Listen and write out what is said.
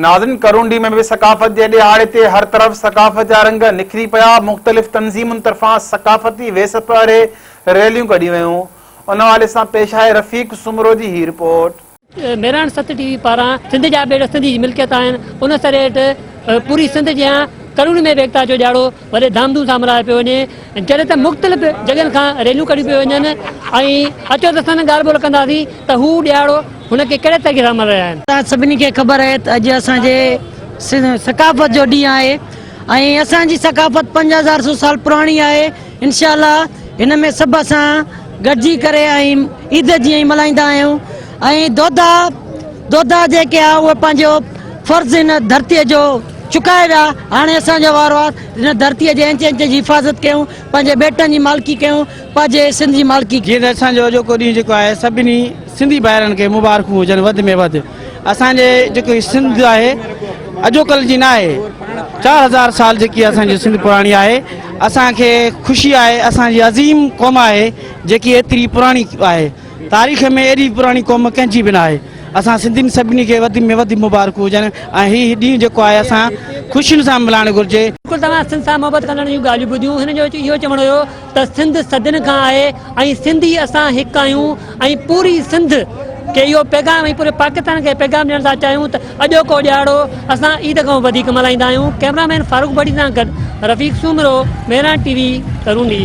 ناظرين ڪرونڊي ۾ به ثقافت جي ڏهاڙي تي هر طرف ثقافت جا رنگ نکري پيا، مختلف تنظيمن طرفان ثقافتي ويس پهري ريليون ڪڍيون ويون، ان حوالي سان پيش آهي رفيق سومرو جي هي رپورٽ. مهراڻ ست ٽي وي پاران سنڌ جا ٻيڙ سنڌ جي ملڪيت آهن ان سر هيٺ پوري سنڌ جيان ڪرونڊي ۾ به ايڪتا جو ڏهاڙو وڏي ڌام ڌوم سان ملهايو پيو وڃي جڏهن ته مختلف جڳهين کان ريليون ڪڍيون پيون وڃن ۽ اچو ته سندن ڳالهه ٻولهه ڪنداسين ته هو ڏهاڙو هن کي ڪهڙي طريقي سان ملهائي رهيا آهن. توهان سڀني کي خبر آهي ته اڄ اسان جي ثقافت جو ڏينهن آهي ۽ اسان جي ثقافت 5000 سو سال پراڻي آهي انشاء الله هن ۾ سڀ اسان گڏجي ڪري ۽ عيد جيئن ئي ملهائيندا آهيون ۽ دودا دودا جيڪي آ اهي پنهنجو فرض هن ڌرتيء جو چڪائي ويا هاڻي اسان جو وارو آ هن ڌرتيء جي انچ انچ جي حفاظت ڪيون پنهنجي ٻيٽن جي مالڪي ڪيون پنهنجي سنڌ جي مالڪي جيئن ته اسان جو اڄوڪو ڏينهن جيڪو آهي سڀني سنڌي ڀائرن کي مبارڪون هجن وڌ ۾ وڌ اسان جي جيڪو هي سنڌ آهي اڄوڪل جي نه آهي 4000 سال جيڪي اسان جي سنڌ پراڻي آهي اسان کي خوشي آهي اسان جي عظيم قوم آهي جيڪي ايتري پراڻي آهي تاريخ ۾ ايڏي پراڻي قوم ڪنهن جي به نه آهي. اسان سنڌين سڀني کي وڌ ۾ وڌ مبارڪون هجن ۽ هي ڏينهن جيڪو آهي اسان خوشين سان ملهائڻ گهرجي. بلڪل توهان سنڌ سان محبت ڪندڙن جون ڳالهيون ٻڌيون هنن جو اهو چوڻ هيو ته سنڌ صدين کان آهي ۽ سنڌي اسان هڪ آهيون ۽ پوري سنڌ کي اهو پيغام ۽ پوري پاڪستان کي پيغام ڏيڻ ٿا چاهيون ته اڄوڪو ڏهاڙو اسان عيد کان وڌيڪ ملهائيندا آهيون ڪئميرا مين فاروق ڀٽي سان گڏ رفيق سومرو مهراڻ ٽي وي ڪرونڊي.